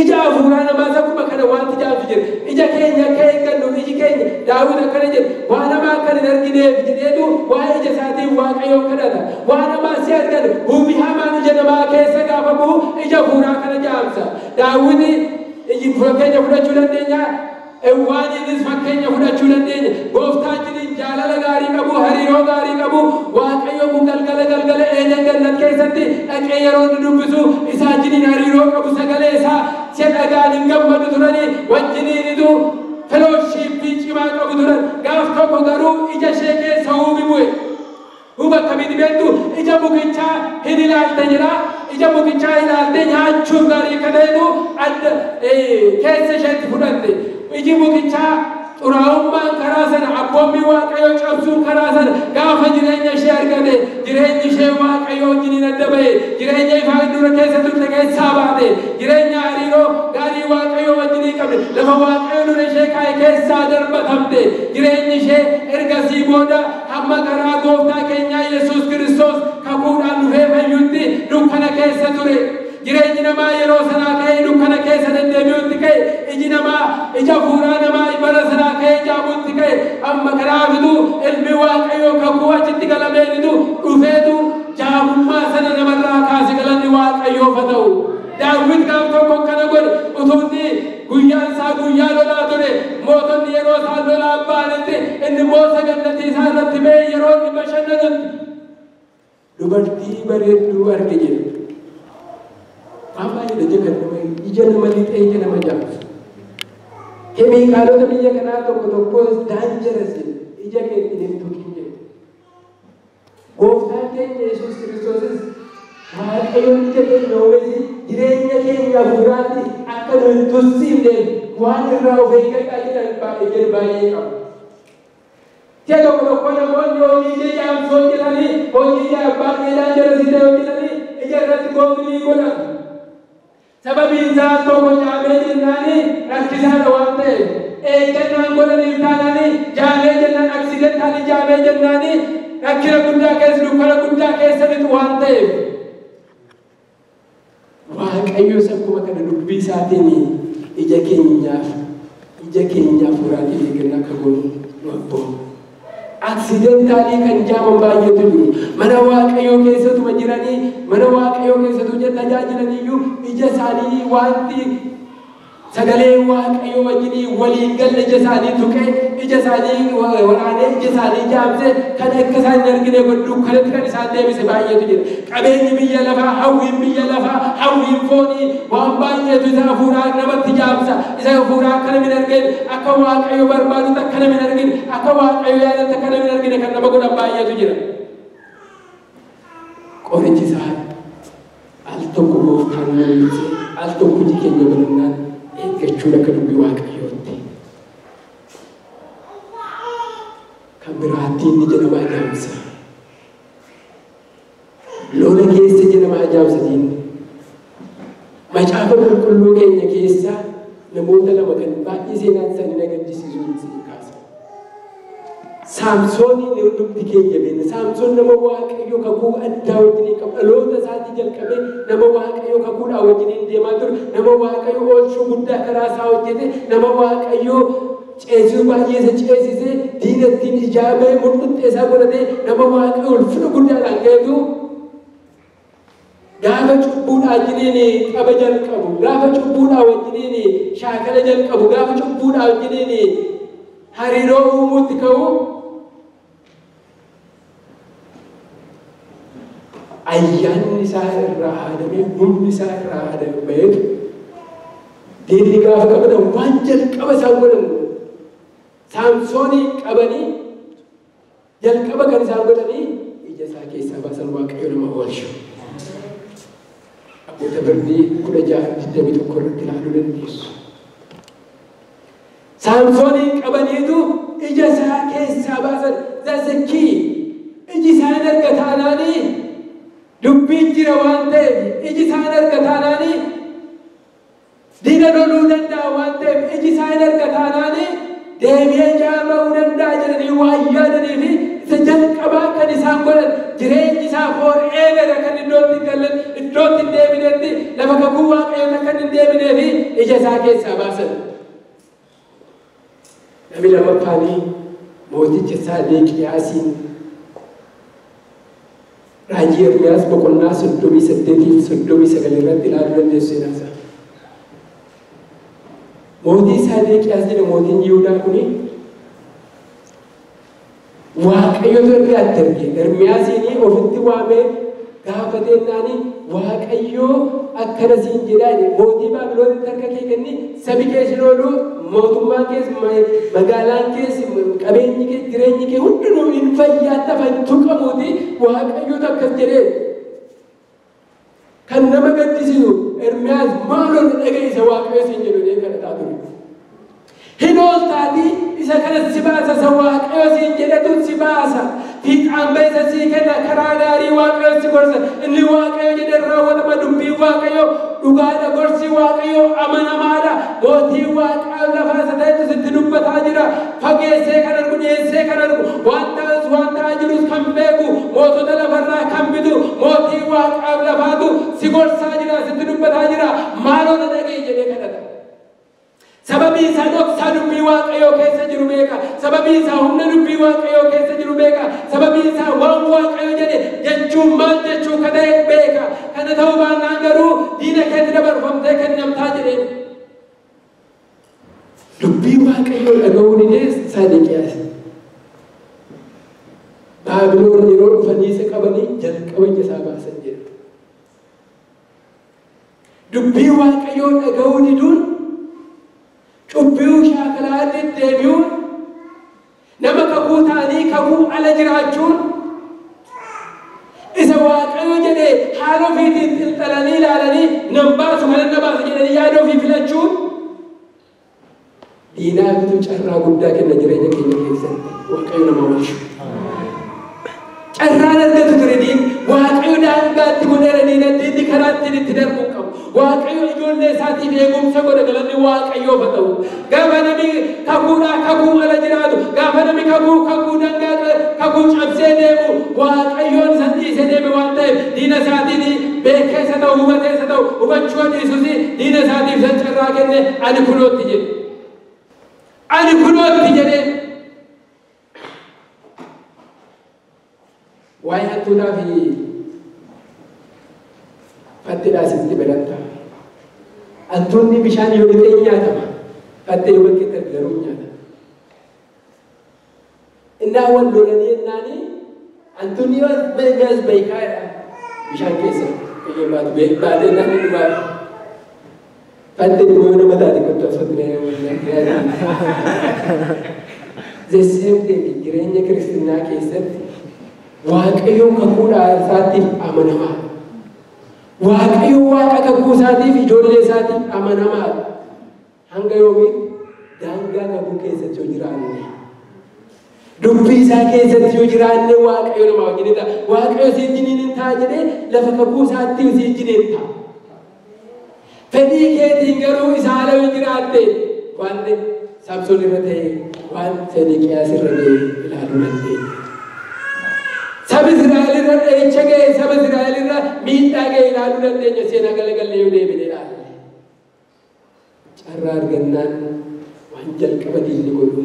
Ija hafuuraa namaas akkuma kana wanti jaamsu jira. Ija keenya akka eeggannu iji keenya Daawit akkana jedhe waan hamaa akka hin argineef jedheetu waa'ee ija isaatiin Waaqayyoon kadhata. Waan hamaa si argan hubi hamaan ija namaa keessa gaafa bu'u ija hafuuraa kana jaamsa. Daawit iji fakkeenya fudhachuu dandeenya. Hewwaaniinis fakkeenya fudhachuu dandeenya. Gooftaan jiniin jaalala gaarii qabu, hariiroo gaarii qabu. Waaqayyo kun galgala galgala Eeden gannat keessatti dhaqee yeroo inni dubbisu isaa jiniin hariiroo qabu sagalee isaa si'a dhagaan hin gammadu turanii wajjiniinitu fellowshippii cimaa qabu turan. Gaaf tokko garuu ija ishee keessa huubi bu'e. Huba akkamitti beektu ija mukichaa hin ilaalte jedha. Ija mukichaa ilaalte nyaachuuf gaarii akka ta'etu adda keessa isheetti fudhatte. Iji mukichaa xuraa'ummaan karaa sana abboommii Waaqayyoo cabsuun karaa sana gaafa jireenya ishee argate jireenyi ishee Waaqayyoo wajjiniin adda ba'e jireenya ifaa dura keessa turte keessaa baate jireenya hariiroo gaarii Waaqayyoo wajjiniin qabde lafa Waaqayyoo dura ishee kaa'e keessaa darbatamte jireenyi ishee ergasii booda hamma karaa gooftaa keenyaa Yesuus Kiristoos kakuudhaan dhufee fayyutti dukkana keessa ture. Jireenyi namaa yeroo sanaa ka'ee dukkana keessa deddeebi'utti ka'e iji namaa ija hafuuraa namaa bara sanaa ka'ee jaamutti ka'e amma kanaafitu ilmi Waaqayyoo kakuu achitti galameenitu dhufeetu jaamummaa sana namarraa kaase galanni Waaqayyoof haa ta'u. Daawit gaaf tokko akkana godhe utuu inni guyyaan isaa guyyaa lolaa ture mootonni yeroo isaan lolaa ba'anitti inni moosa gannatii isaa irratti ba'ee yeroo inni bashannanutti dubartii bareedduu arge jedhe. Waan baay'eedha ija kan nama ija nama lixee ija nama jaamsu. Keemikaalota biyya kanaa tokko tokkos daanjaras jedhe ija keetiin hin tuqin jedhe. Gooftaan keenya Yesuus Kiristoosis Waaqayyoon ija keenya oomishee jireenya keenya hafuuraatti akka nu hin tussiifneef waan irraa of eeggadhaa jedhan baay'ee baay'ee qabu. Si'a tokko tokko namoonni hojii ija jaamsu hojjetanii hojii ija baay'ee daanjarasii ta'e hojjetanii ija irratti googilii godhatu. Sababiin isaa tokko jaamee jennaani rakkisaadha waan ta'eef eeggannaan godhaniif taanaani jaamee jennaan aksidentaalii jaamee jennaani rakkina guddaa keessa dukkana guddaa keessa lixu waan ta'eef. Waaqayyos akkuma kana dubbii isaatiin ija keenyaaf hafuuraatiin eeggannaa akka goonu nu abbooma. Aksidentaalii kan jaaman baay'eetu jiru. Mana Waaqayyoo keessatuma jiranii, mana Waaqayyoo keessatuma tajaajilaniyyuu ija isaanii wanti Sagalee Waaqayyoo wajjinii waliin galle ija isaanii tuqee, ija isaanii waraanee, ija isaanii jaamsee kan akka isaan hin argine godhu kanatti kan isaan deebise baay'eetu jira. Qabeenyi biyya lafaa, hawwiin biyya lafaa, hawwiin foonii waan baay'eetu isa hafuuraa namatti jaamsa. Isa hafuuraa akka namni hin argine, akka Waaqayyo barbaadutti akka namni hin argine, akka Waaqayyo yaadatti akka namni hin argine kan nama godhan baay'eetu jira. Qorichi isaa al tokko gooftaan mul'ise, al tokko hojii keenya banannaan eeggachuun akka dubbii Waaqayyootti. Kan biraatti inni ija namaa jaamsa. Lola keessa ija namaa jaamsa diinni. Macaafa qulqulluu keenya keessa namoota lama kan baay'ee seenaan isaanii na gaddisiisu isin kaasa. Saamsooniin hundumti keenya beekna. Saamsoon nama Waaqayyo kakuu addaa wajjiniin qabu. Dhaloota isaatii jalqabee nama Waaqayyo kakuudhaa wajjiniin deemaa ture. Nama Waaqayyo oolchuu guddaa karaa isaa hojjete. Nama Waaqayyo ceesisuu baay'ee isa ceesisee diina ittiin ijaabee murxuxxee isaa godhatee nama Waaqayyo ulfina guddaadhaan ga'etu gaafa cubbuudhaa wajjiniin tapha jalqabu, gaafa cubbuudhaa wajjiniin shaakala jalqabu, gaafa cubbuudhaa wajjiniin hariiroo uumuutti ka'u ayyaanni isaa irraa haadamee humni isaa irraa haadamee baheetu diinni gaafa qabatan waan jalqaba isaan godhan Saamsoonii qabanii jalqaba kan isaan godhanii ija isaa keessaa baasan. Waaqayyo nama oolchu. Abboota Firdii 16:21 irratti ilaaluu dandeessu. Saamsoonii qabaniitu ija isaa keessaa baasan. That's the key. Iji isaa hin arga taanaanii dubbiin jira waan ta'eef, iji isaa hin arga taanaanii diina loluu danda'a waan ta'eef, iji isaa hin arga taanaanii deebi'ee jaama'uu danda'a jedhanii waan yaadanii fi isa jalqabaa kan isaan godhan jireenyi isaa forever kan iddootti hin galle, iddootti hin deebinetti, lafa kakuu Waaqayyoota kan hin deebinee fi ija isaa keessaa baasan. Namni lammaffaanii mooticha Sedeqiyaasiin raajii Ermiyaas boqonnaa 38 fi 39 irratti ilaaluu dandeessu seenaa isaa. Mootii Sedeqiyaas jedha mootiin Yihudaa kuni Waaqayyotu ergaatti erge. Ermiyaasiin ofitti waamee gaafateennaani Waaqayyoo akkana siin jedhaa jedhe. Mootii Baabiloonitti harka kee kenni, sabi kee sin oolu, mootummaan kees, magaalaan kees, qabeenyi kee, jireenyi kee hundinuu hin fayyaa tafa hin tuqamuuti Waaqayyotu akkas jedhee. Kan nama gaddisiisu Ermiyaas maaloo na dhaga'isa Waaqayyo siin jedhu jedhee kadhataa ture. Hin ooltaatii isa kana si baasa, isa Waaqayyo siin jedhetu si baasa. Fiixaan ba'isa sii kenna, karaa gaarii Waaqayyo si gorsa. Inni Waaqayyo jedhe raawwatama, dubbiin Waaqayyo dhugaadha, gorsi Waaqayyo amanamaadha. Mootii Waaqaa lafaa isa ta'etu sitti dubbataa jira. Fageessee kan argu, dhiyeessee kan argu, waan ta'us waan ta'aa jirus kan beeku, mootota lafarraa kan bitu, mootii Waaqaa lafaatu si gorsaa jira, sitti dubbataa jira. Maaloo na dhaga'i jedhee kadhata. Sababii isaa dhoksaa dubbii Waaqayyoo keessa jiru beeka. Sababii isaa humna dubbii Waaqayyoo keessa jiru beeka. Sababii isaa waan Waaqayyo jedhe jechuun maal jechuu akka ta'e beeka. Kana ta'uu baannaan garuu diina keetti dabarfamtee kennamtaa jedheen. Dubbii Waaqayyoo dhaga'uu didee Sedeqiyaas. Baabiloon yeroo dhufanii isa qabanii jalqaba ija isaa baasan jedha. Dubbii Waaqayyoo dhaga'uu diduun, cubbuu shaakalaa deddeebi'uun, nama kakuu ta'anii kakuu ala jiraachuun, isa Waaqayyo jedhee haala ofiitiin xiinxalanii ilaalanii nan baasu kana na baasa jedhanii yaada ofii filachuun diinaafitu carraa guddaa kenna jireenya keenya keessatti. Waaqayyo nama oolchu. Carraan argatu ture diin Waaqayyo daangaatti godheera diina diinni karaa ittiin itti darbu qabu. Waaqayyo ijoollee isaatiif eegumsa godha, galanni Waaqayyoof haa ta'u. Gaafa namni kakuudhaa kakuu ala jiraatu, gaafa namni kakuu kakuu dangaa kakuu cabsee deemu, Waaqayyoon isa dhiisee deeme waan ta'eef diina isaatiin beekeessa ta'u, hubateessa ta'u, hubachuu dhiisus diina isaatiif isa carraa kenne ani kunootti jedhe. Ani kunootti jedhee. Waa'ee hantuutaa fi fatteedhaa sitti baratta. Hantuunni bishaan yoo lixee nyaatama. Fattee yoo bakkeetti arge garuu nyaata. Innaa wal lolanii ennaani hantuunni yoo as beekaadha. Bishaan keessa baatu baatee naan inni baatu. Fattee immoo nama taate kottu asfatti. The same thing jireenya kiristinnaa keessatti Waaqayyoon kakuudhaa isaatiif amanamaa. Waaqayyo Waaqa kakuu isaatiif ijoollee isaatiif amanamaadha. Hanga yoomiitti? Daangaa kakuu keessatti yoo jiraanne. Dubbii isaa keessatti yoo jiraanne Waaqayyo nama wajjin ta'a. Waaqayyo si wajjiniin hin ta'a jedhee lafa kakuu isaatti si wajjiniin ta'a. Fedhii keetiin garuu isa ala yoo jiraatte waan Samsoon irra ta'e, waan Sedeqiyaas irra ga'e ilaaluu dandeenya. Saba Israa'el irra dha'icha ga'e, saba Israa'el irra miidhaa ga'e ilaaluu dandeenya seenaa galagallee yoo deebine ilaalle. Carraa argannaan waan jalqaba diinni godhu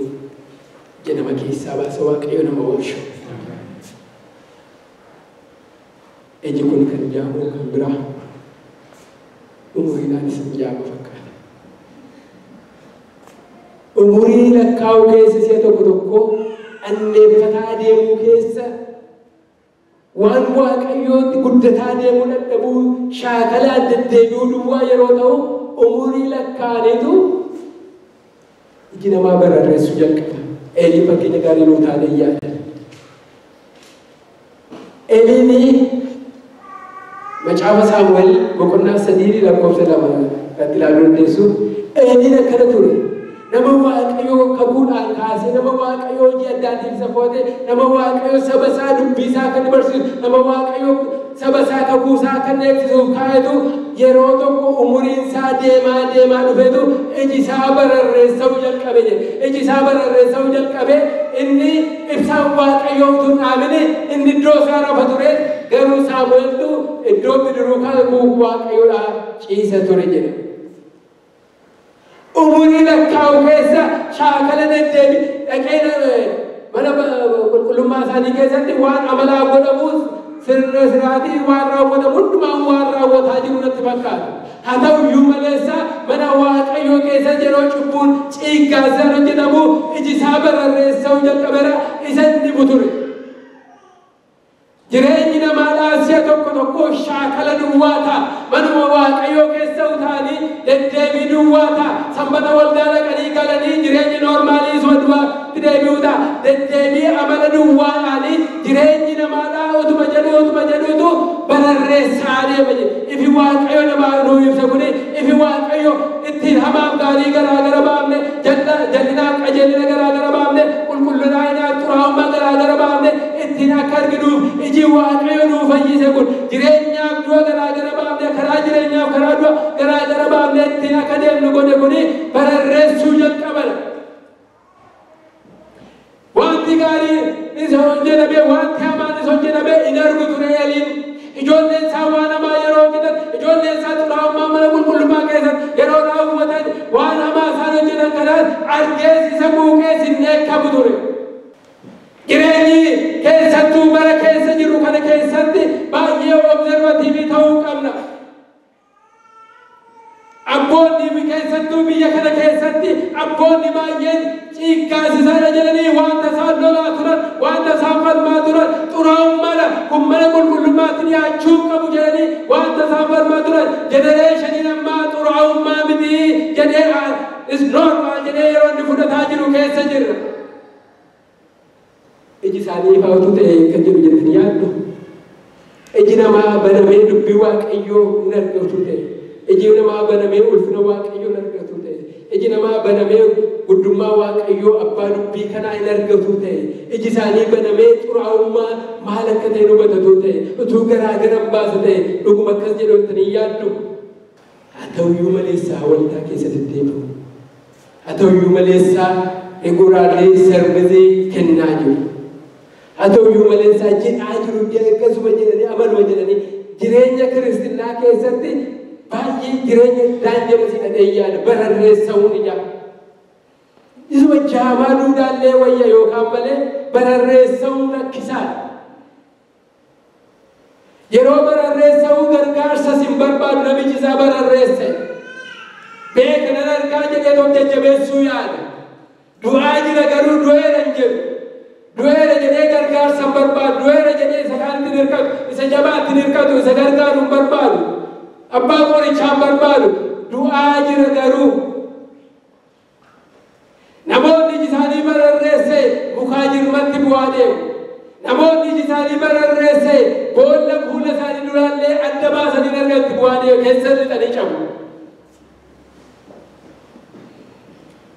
ija nama keessaa baasa. Waaqayyo nama oolchu. Iji kun kan jaamu kan biraa umuriidhaanis hin jaamu fakkaata. Umurii lakkaa'u keessa si'a tokko tokko anneeffataa deemuu keessa waan Waaqayyootti guddataa deemuu dadhabuu, shaakalaan deddeebi'uu duwwaa yeroo ta'u umurii lakkaa'aniitu iji namaa bararreessuu jalqaba. Eelii fakkeenya gaarii nuu taanee yaada. Eeliin macaafa Saamu'eel boqonnaa 3 lakkoofsa 2 irratti ilaaluu dandeessu. Eeliin akkana ture. Nama Waaqayyoo kakuudhaan kaasee, nama Waaqayyoo hojii addaatiif isa fo'ate, nama Waaqayyoo saba isaa dubbii isaa akka inni barsiisu, nama Waaqayyoo saba isaa kakuu isaa akka inni eegsisuuf kaa'etu yeroo tokko umuriin isaa deemaa deemaa dhufeetu iji isaa bararreessa'uu jalqabe jedhe. Iji isaa bararreessa'uu jalqabe. Inni ibsaan Waaqayyoo utuu hin dhaabine inni iddoo isaa rafa ture, garuu Saamu'eeltu iddoo bidiruu kakuu Waaqayyoodhaa ciisa ture jedhe. Umurii lakkaa'u keessa shaakala deddeebi dhaqee mana qulqullummaa isaanii keessatti waan amalaa godhamuus sirna siraatii waan raawwatamu hundumaan waan raawwataa jiru natti fakkaata. Haa ta'u iyyuu maleessa mana Waaqayyoo keessa yeroo cubbuun ciiggaasaan hojjetamu iji isaa bararreessa'uu jalqabeera, isa inni buture. Jireenyi namaadhaa si'a tokko tokko shaakala duwwaa ta'a. Manuma Waaqayyoo keessa utaanii deddeebii duwwaa ta'a. Sanbata waldaa dhaqanii galanii jireenyi normalii isuma duwwaatti deebi'uu ta'a. Deddeebii amala duwwaadhaanii jireenyi namaadhaa utuma jedhu utuma jedhutu bararreessaa deema jedhe. Ifi Waaqayyo namaa nuu ibsa kuni ifi Waaqayyo ittiin hamaaf gaarii garaa gara baafne, jal'inaaf qajeelina garaa gara baafne, qulqullinaaf xuraa'ummaa garaa gara baafne ittiin akka arginuuf iji Waaqayyo nuu fayyise kun jireenyaaf du'a garaa gara baafne, karaa jireenyaaf karaa du'a garaa gara baafne ittiin akka deemnu godhe kuni bararreessuu jalqaban. Wanti gaarii isa hojjetame, wanti hamaan isa hojjetame hin argu ture Eeliin. Ijoolleen isaa waan hamaa yeroo hojjetan, ijoolleen isaa xuraa'ummaa mana qulqullummaa keessatti yeroo raawwatan, waan hamaa isaan hojjetan kanaas argees isa quuqees hin dheekkamu ture. Jireenyi keessattuu bara keessa jirru kana keessatti baay'ee observative ta'uu qabna. Abboonni keessattuu biyya kana keessatti abboonni baay'een ciiggaasisaadha jedhanii wanta isaan lolaa turan, wanta isaan falmaa turan xuraa'ummaadha, kun mana qulqullummaatti dhiyaachuu qabu jedhanii wanta isaan falmaa turan generationiin ammaa xuraa'ummaa miti jedhee is normal jedhee yeroo inni fudhataa jiru keessa jirra. Iji isaanii ifaa utuu ta'e kan jedhu jettanii yaaddu. Iji namaa banamee dubbii Waaqayyoo hin argatu ta'e. Iji namaa banamee ulfina Waaqayyoo hin argatu ta'e. Iji namaa banamee guddummaa Waaqayyoo abbaa dubbii kanaa hin argatu ta'e. Iji isaanii banamee xuraa'ummaa maal akka ta'e hubatatu ta'e. Utuu garaa garan baasa ta'e dhuguma akkas jedhu jettanii yaaddu. Haa ta'uyyuu maleessaa waldaa keessa deddeebi'u. Haa ta'uyyuu maleessaa regularly service kennaa jiru. Haa ta'uyyuu maleessaa jedhaa jiru, akkasuma jedhanii amanuma jedhanii jireenya kiristinnaa keessatti baay'ee jireenya dangerous dhadhee yaada bararreessa'uun ijaa. Isuma jaamaa duudhaallee wayya yookaan malee bararreessa'uun rakkisaadha. Yeroo bararreessa'uu gargaarsa sin barbaadu namichi isaa bararreesse. Beeka nan argaa jedhee of jajjabeessuu yaada. Du'aa jira garuu du'eera hin jedhu. Du'eera jedhee gargaarsa hin barbaadu. Du'eera jedhee isa kaanitti hin hirkatu. Isa jabaatti hin hirkatu. Isa gargaaru hin barbaadu. Abbaa qorichaa hin barbaadu. Du'aa jira garuu. Namoonni iji isaanii bararreesse mukaa jirmatti bu'aa deemu. Namoonni iji isaanii bararreesse boolla fuula isaanii duraallee adda baasanii argatti bu'aa deemu keessa lixanii cabu.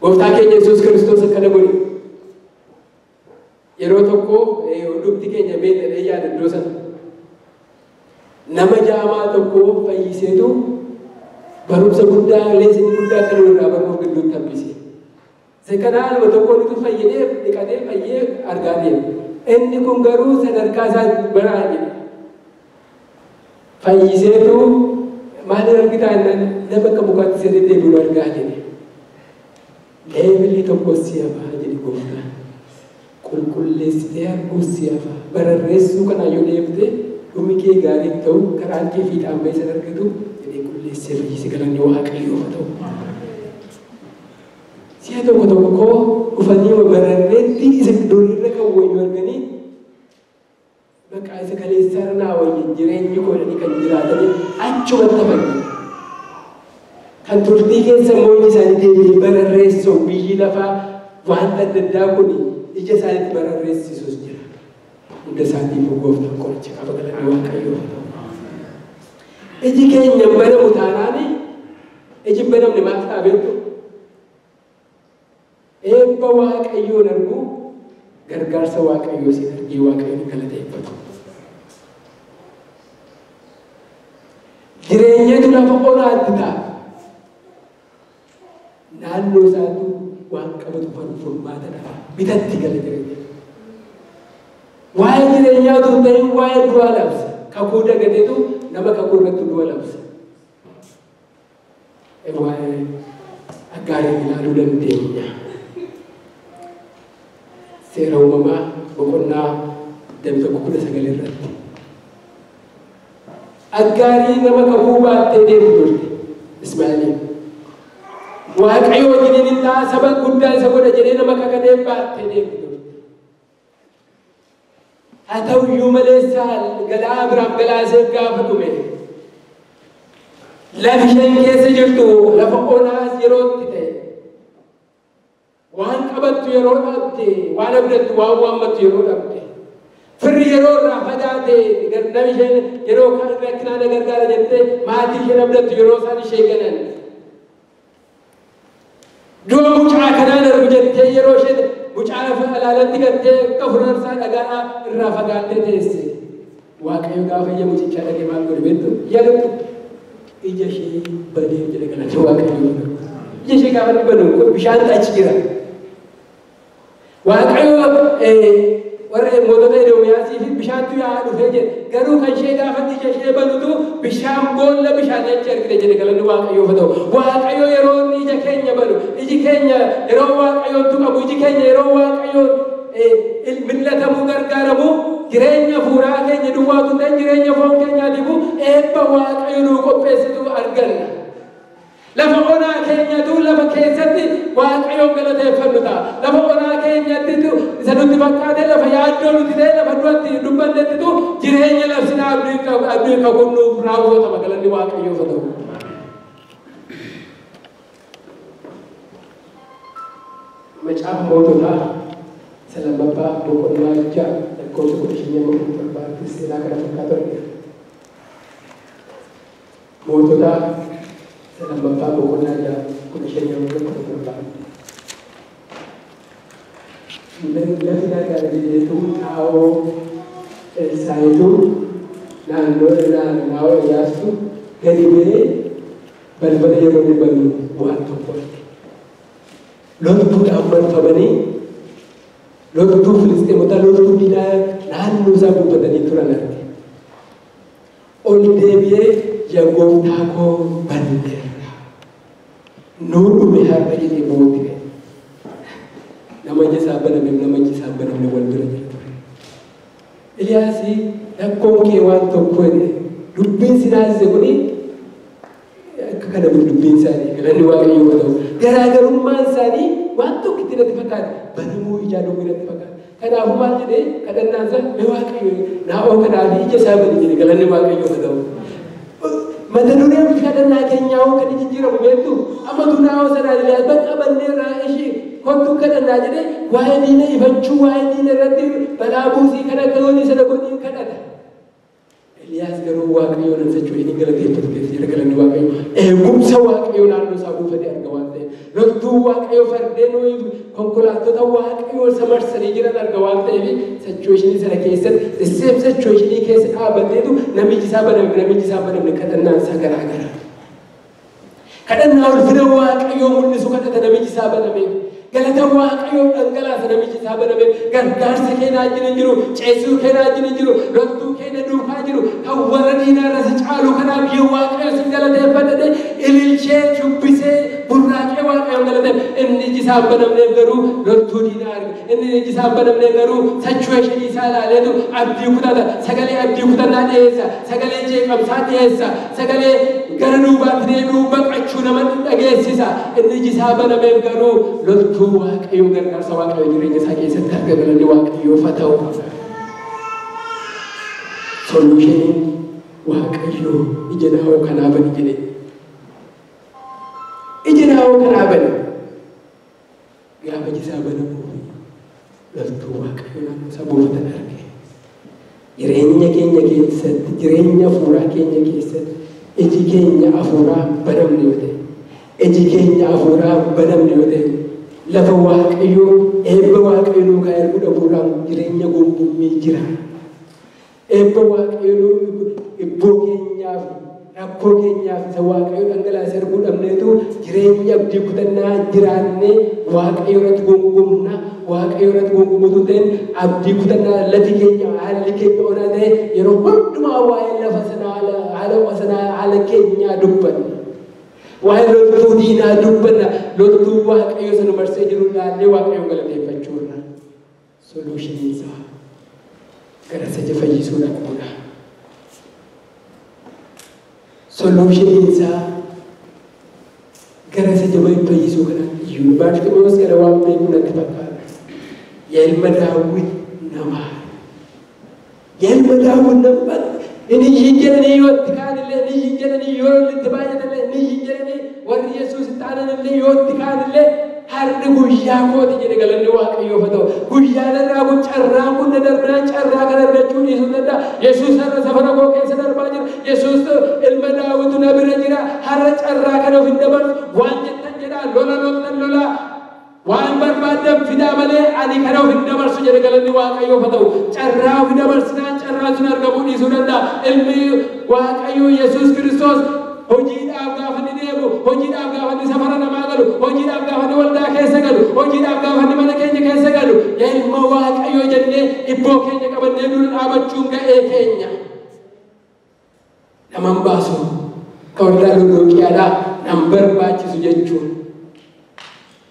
Gooftaa keenya Yesuus Kiristoos akkana godhe. Yeroo tokko hundumti keenya beeknee yaada iddoo sana. Nama jaamaa tokko fayyiseetu barumsa guddaa leesanii guddaa kan irraa barnoo gidduutti hambise. Sekanaa nama tokko nutu fayyadee dhiqatee fayyee argaa deema. Inni kun garuu sadarkaa isaa baraa jedhe. Fayyiseetu maal argitaa nama akka mukaatti sirrii deebi'u argaa jedhe. Leebilii tokko si hafaa jedhe gooftaan. Qulqulleessitee arguus si hafaa. Bararreessuu kanaa yoo deemte dhumi kee gaarii ta'u karaan kee fiixaan ba'e san argatu jedhee qulleessee fayyise galanni Waaqayyoof haa ta'u. Si'a tokko tokko dhufanii bararreetti isa duriirra kan wayyu arganii maqaa isa kaleessaarra naa wayyin jireenyi koo jedhanii kan jiraatanii achumatti hafan. Kan turtii keessa immoo iji isaanii deebi'ee bararreessoo biyyi lafaa wanta adda addaa kun ija isaaniitti bararreessisus jira. Hunda isaatiif gooftaan qoricha qaba galanni Waaqayyoof haa ta'u. Iji keenya hin banamu taanaan iji hin banamne maal ta'a beektu? Eebba Waaqayyoon argu gargaarsa Waaqayyoo sin argee Waaqayyoon galateeffatu. Jireenyatu lafa onaatti ta'a. Naannoo isaatu waan qabatu furmaata dhaba. Bitatti gala jireenya. Waa'ee jireenyaa utuu hin ta'in waa'ee du'aa labsa. Kakuu dagateetu nama kakuu irratti du'a labsa. Waa'ee Aggaariin ilaaluu dandeenya. Seera uumamaa boqonnaa 21:19 irratti. Aggaarii nama kakuu baattee deemtu turte Ismaa'eeliin. Waaqayyo wajjiniin hin ta'a saba guddaa isa godha jedhee nama kakatee baattee deemtu turte. Haa ta'u iyyuu malee galaa Abiraam galaa ishee gaafa dhume. Lafi isheen keessa jirtu lafa onaas yerootti ta'e. Waan qabattu yeroo dhabde, waan abdattu, waan waammattu yeroo dhabde. Firri yeroo irraa fagaate, namni isheen yeroo rakkinaa na gargaara jettee maatii isheen abdattu yeroo isaan ishee ganan. Du'a mucaa kanaan argu jettee yeroo isheen mucaa alaalatti gattee akka funaansaa dhagaa irraa fagaattee teesse. Waaqayyo gaafa ija mucichaa dhagee maal godhe beektu? Yaadattu ija ishee banee jedhe galata Waaqayyo. Ija ishee gaafa inni banu bishaantu achi jira. Waaqayyo warra mootota Edomiyaasii fi bishaantu yaa'aa dhufee jedhe. Garuu kan ishee gaafa ija ishee banutu bishaan boolla bishaanii achi argite jedhe galanni Waaqayyoof haa ta'u. Waaqayyo yeroo inni ija keenya banu, iji keenya yeroo Waaqayyoon tuqamu, iji keenya yeroo Waaqayyoon millatamuu gargaaramu, jireenya hafuuraa keenya duwwaatu hin ta'in jireenya foon keenyaatiifuu eebba Waaqayyo nuu qopheessitu arganna. Lafa onaa keenyatu lafa keessatti Waaqayyoon galateeffannu ta'a. Lafa onaa keenyattitu isa nutti fakkaate lafa yaaddoo nuti ta'e lafa duratti dubbannettitu jireenya labsinaa abdii kakuun nuuf raawwatama galanni Waaqayyoof haa ta'u. Macaafa moototaa isa lammaffaa boqonnaa 6 lakkoofsa 15-17 seenaa kana fakkaatu argina. Moototaa isa lammaffaa boqonnaa 6 15-17. Lafi nagaa jedheetu xaa'oo Elsaayitu naannoo naannoo Iyyaasutu gadi bu'ee balbala yeroo inni banu waan tokko arge. Loltuudhaan marfamanii loltuu Filisxeemotaa loltuu diinaa naannoo isaa buufatanii turan arge. Ol deebi'ee yaa gooftaa koo banneerra. Nuu dhume har'a jedhee bootti ga'e. Nama ija isaa baname nama iji isaa banamne wal bira jira ture. Eliyaas rakkoon kee waan tokko jedhe dubbiin si taasise kuni Akka kana dubbiin isaanii galanni Waaqayyoo haa ta'u. Garaagarummaan isaanii waan tokko itti natti fakkaata. Banamuu ijaa dhuguu natti fakkaata. Kanaafuu maal jedhee kadhannaan isaa mee Waaqayyo naa'oo kanaaf ija isaa bani jedhe galanni Waaqayyoo haa ta'u. Mata dureen kadhannaa keenyaa hoo kan jijjiiramu beektu amma naa'oo sanaan ilaalee bakka banneerraa ishee kottu kadhannaa jedhee waa'ee diina ifachuu waa'ee diina irratti balaa buusii kan akka goonii sana godhiin kadhata. Eliyaas garuu Waaqayyoon hin socho'in inni galateeffatu keessa jira galanni Waaqayyoo. Eegumsa Waaqayyoo naannoo isaa buufatee arga waan ta'eef. Loltuu Waaqayyoo fardeen konkolaattota Waaqayyoo isa marsanii jiran arga waan ta'eef socho'ishinii sana keessatti the same socho'ishinii keessa dhaabbateetu namichi isaa baname namichi isaa banamne kadhannaan isaa garaa gara. Kadhannaa ulfina Waaqayyoo mul'isu kadhata namichi isaa baname. Galata Waaqayyoo dhangalaasa namichi isaa baname. Gargaarsa keenyaa wajjin jiru, ceesuu keenyaa wajjin jiru, loltuu keenya duukaa jiru, kan warra diinaa irra si caalu kanaaf yoo Waaqayyo si galateeffadhe ililchee shubbisee burraaqee Waaqayyoon galateef. Inni iji isaa banamneef garuu loltuu diinaa arga. Inni iji isaa banamneef garuu situation isaa ilaaleetu abdii kutata. Sagalee abdii kutannaa dhiyeessa. Sagalee jeeqamsaa dhiyeessa. Sagalee gara duubaatti deebi'uu baqachuu nama dhageessisa. Inni iji isaa banameef garuu loltuu Waaqayyoo gargaarsa Waaqayyoo jireenya isaa keessatti arga galanni Waaqayyoof haa ta'u. Solution Waaqayyoo ija naa'oo kanaa bani jedhe. Ija naa'oo kanaa bani. Gaafa iji isaa banamuu loltuu Waaqayyoo naannoo isaa buufatan arge. Jireenya keenya keessatti, jireenya hafuuraa keenya keessatti iji keenya hafuuraa banamne yoo ta'e, iji keenya hafuuraa banamne yoo ta'e, lafa Waaqayyoo eebba Waaqayyoo nuu kaa'e erguu dhabuurraan jireenya gongummii jira. Eebba Waaqayyoo ibboo keenyaaf rakkoo keenyaaf isa Waaqayyoo dhangalaase erguu dhabneetu jireenya abdii kutannaa jiraannee Waaqayyoo irratti gongumna. Waaqayyoo irratti gongumutu ta'in abdii kutannaa lafi keenya haalli keenya onaa ta'e yeroo hundumaa waa'ee lafa sanaa haala sanaa haala keenyaa dubbanna. Waa'ee loltuu diinaa dubbanna. Loltuu Waaqayyoo sana marsee jiru ilaallee Waaqayyoon galateeffachuurra. Solution isaa gara isa fayyisuu dhaquudha. Solution isaa gara isa fayyisuu kanaatti iyyuu Barximewoos kana waan beeku natti fakkaata. Yaa ilma Daawit nama. Yaa ilma Daawit nama. Inni hin jedhanii yoo itti kaanillee, inni hin jedhanii yoo itti baay'atanillee, inni hin jedhanii warri Yesuus itti aananillee yoo itti kaanillee har'i guyyaa kooti jedhe galanni Waaqayyoof haa ta'u. Guyyaan irraa kun carraan kun na darbinaan carraa kana argachuu dhiisuu danda'a. Yesuus har'a safara koo keessa darbaa jira. Yesuus ilma Daawitu na bira jira. Har'a carraa kana of hin dabarsu. Waan jettan jedhaa lola loltan lolaa. Waan barbaaddan fidaa malee ani kana of hin dabarsu jedhe galanni Waaqayyoof haa ta'u. Carraa of dabarsinaan carraan sun argamuu dhiisuu danda'a. Ilmi Waaqayyoo Yesuus Kiristoos hojiidhaaf gaafa inni deemu, hojiidhaaf gaafa inni safara namaa galu, hojiidhaaf gaafa inni waldaa keessa galu, hojiidhaaf gaafa inni mana keenya keessa galu, yaa ilma Waaqayyoo jennee ibboo keenya qabannee dura dhaabachuun ga'ee keenya. Naman baasu ka waldaa Lodooqiyaadhaa nan barbaachisu jechuun.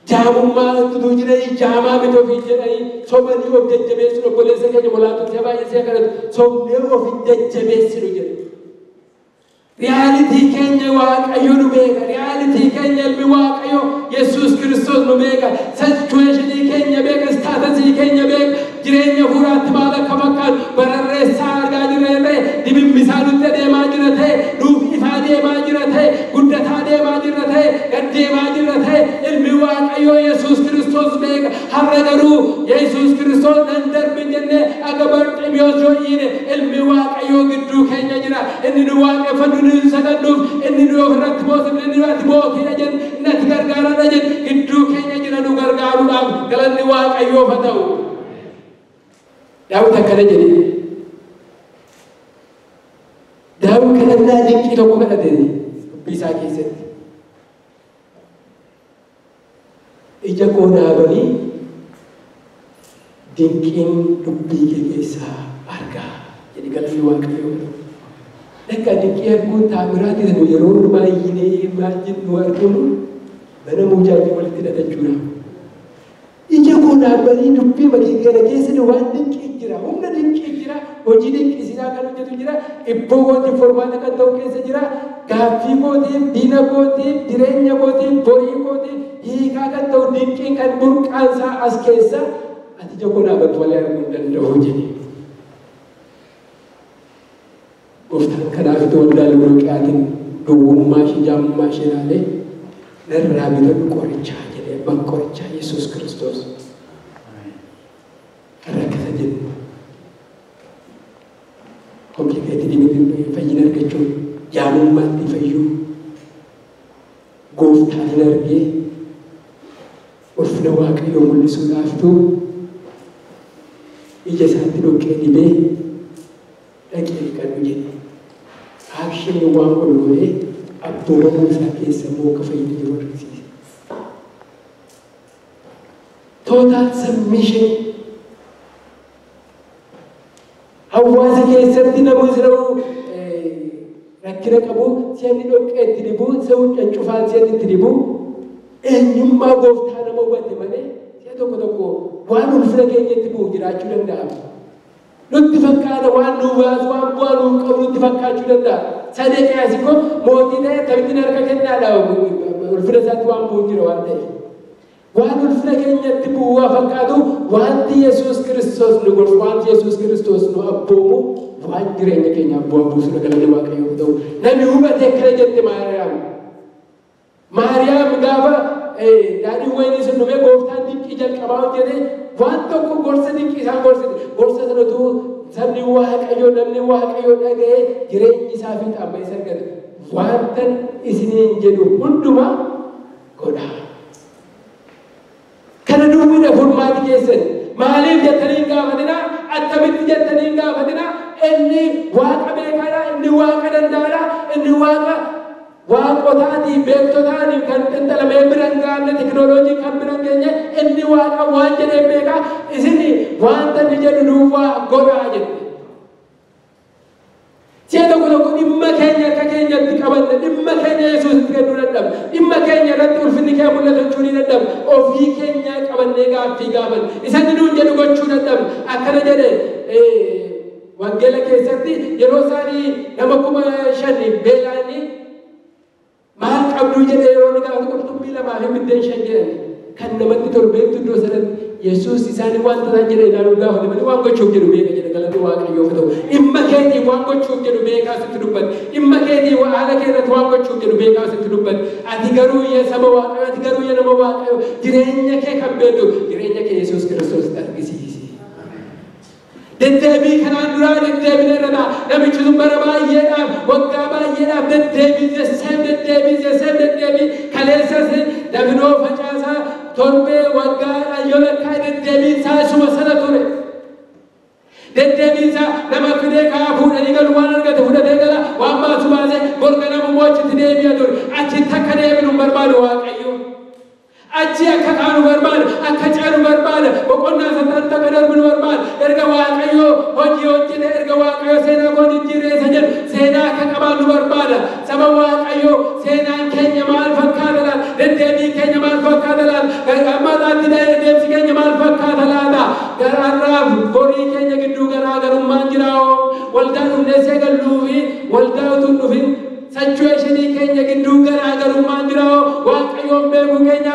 Jaamummaa utuu jiranii jaamaa miti ofiin jedhanii sobanii of jajjabeessuun obboleessa keenya molaatutti baay'ee kadhatu sobnee of hin jajjabeessinu jedhu. Reality keenya Waaqayyo nu beeka. Reality keenya ilmi Waaqayyo Yesuus Kiristoos nu beeka. Situation keenya beeka. Status keenya beeka. Jireenya hafuuraatti maal akka fakkaatu bararreessaa argaa jirra ta'e, dibimmisaa nutti adeemaa jira ta'e, nuuf ifaa deemaa jira ta'e, guddataa deemaa jira ta'e, gad deemaa jira ta'e, ilmi Waaqayyo Yesuus Kiristoos beeka. Har'a garuu Yesuus Kiristoos nan darbin jennee akka Barximiyoos yoo dhiine ilmi Waaqayyoo gidduu keenya jira. Inni nu waaqeffannu nu sagannuuf, inni nu ofirratti moosifne, inni nu ati mootiidha jennu, inni ati gargaaraadha jennu gidduu keenya jira nu gargaaruudhaaf galanni Waaqayyoof haa ta'u. Daawit akkana jedhe. Daawit kadhannaa dinqii tokko kadhate dubbii isaa keessatti. Ija koo dhaabanii dinqiin dubbii kee keessaa argaa jedhe galanni Waaqayyoo. Lakka dinqii arguun taamiraati nu yeroo hundumaa iyyinee maal jennu arguun mana muujaatii walitti hidhatachuudha. Ija koo dhaabanii dubbii makii kana keessa waan dinqii jira, humna dinqii jira, Hojii dinqisiisaa kan hojjetu jira. Ibboo kootiif furmaata kan ta'u keessa jira. Gaaffii kootiif, diina kootiif, jireenya kootiif, borii kootiif hiikaa kan ta'u dinqiin kan burqaansaa as keessa ati ija koo dhaabattu malee arguu hin danda'u jedhe. Gooftaan kanaafitu waldaa Loodooqiyaatiin duwwummaa ishee jaamummaa ishee ilaalee narraa bitadhu qorichaa jedhe abbaan qorichaa Yesuus Kiristoos. Rakkata jennu. Complicated miti fayyina argachuun jaamummaatti fayyuu gooftaan hin argee ulfina Waaqayyoo mul'isuudhaaftuu ija isaatti dhoqqee dibee dhaqee dhiqadhu jedhe. Aakshinii waan godhu godhee abboomamuu isaa keessa immoo akka fayyina jiru argisiise. Total submission. Hawaasa keessatti namni siruu rakkina qabu si'anni dhoqqee itti dibu si'a cufaan si'anni itti dibu eenyummaa gooftaa nama hubate malee si'a tokko tokko waan ulfina keenyatti bu'u jiraachuu danda'a. Nutti fakkaata waan nu baasu waan bu'aa nuuf qabu nutti fakkaachuu danda'a. Sadeqiyaas immoo mootii ta'e akkamittiin harka kennaadha ulfina isaatti waan bu'u jira waan ta'eef. Waan ulfina keenyatti bu'u waa fakkaatu wanti Yesuus Kiristoos nu gorsu wanti Yesuus Kiristoos nu abboomu waan jireenya keenya bu'aa buusudha galanni Waaqayyoof ta'u. Namni hubatee akkana jette Maariyaam. Maariyaam gaafa daadhiin wayinii sun dhumee gooftaan dinqii jalqabaa hojjete waan tokko gorsa dinqii isaan gorsite. Gorsa sanatu sabni Waaqayyoo namni Waaqayyoo dhaga'ee jireenyi isaa fiixaan ba'ee argate. Wantan isiniin jedhu hundumaa godhaa. Kana duwwiidha furmaati keessan. Maaliif jettanii hin gaafatinaa? Attamitti jettanii hin gaafatinaa? Inni Waaqa beekaadha, inni Waaqa danda'aadha, inni Waaqa waaqotaatii beektotaatiin kan xinxalamee bira hin gahamne teknooloojii kan bira hin geenye inni Waaqa waan jedhee beekaa isin wanta inni jedhu duwwaa godhaa jette. Si'a tokko tokko dhimma keenya harka keenyatti qabanne dhimma keenya Yesuusitti kennuu dadhabna. Dhimma keenya irratti ulfinni kee mul'atu jechuu ni dadhabna. Ofii keenyaa qabannee gaaffii gaafanna. Isa inni nuun jedhu gochuu dadhabna. Akkana jedhe wangeela keessatti yeroo isaanii nama 5,000 beela'anii maal qabduu jedhee yeroo inni gaafatu qurxummii 2 fi biddeen 5 jedhan. Kan namatti tolu beektu iddoo sanatti Yesuus isaanii waan tataan jedhee ilaaluu gaafate malee waan gochuuf jedhu beeka jedhe galanni Waaqayyoof ta'u. Dhimma keetii waan gochuuf jedhu beekaa sitti dubbate. Dhimma keetii haala kee irratti waan gochuuf jedhu beekaa sitti dubbate. Ati garuu yaa saba Waaqayyoo, ati garuu yaa nama Waaqayyoo, jireenya kee kan beektu jireenya kee Yesuus Kiristoositti argisiisi. Deddeebii kanaan duraa deddeebine irra ta'a. Namichi sun bara baay'eedhaaf waggaa baay'eedhaaf deddeebii the same deddeebii the same deddeebii kaleessas dabinoo facaasaa torbee waggaa yoo lakkaa'e deddeebiin isaa isuma sana ture. Deddeebiin isaa nama fidee kaa'aa fuudhanii galu waan argate fudhatee gala waan baasu baasee borga namummoo achitti deebi'a ture. Achitti akka deebinu hin barbaadu Waaqayyo. Achi akka kaanu barbaada, akka ceenu barbaada, boqonnaa sanatti akka darbinu barbaada. Erga Waaqayyo hojii hojjete, erga Waaqayyo seenaa koo jijjiiree isa jedhu seenaa akka qabaannu barbaada. Saba Waaqayyo seenaan keenya maal fakkaata laata? Deddeebiin keenya maal fakkaata laata? Ammaatti deemsi keenya maal fakkaata laata? Garaarraaf borii keenya gidduu garaagarummaan jiraoo waldaa dhufnee seegalluu fi waldaa utuu hin dhufin Situation keenya gidduu garaagarummaan jiraoo Waaqayyoon beekuu keenya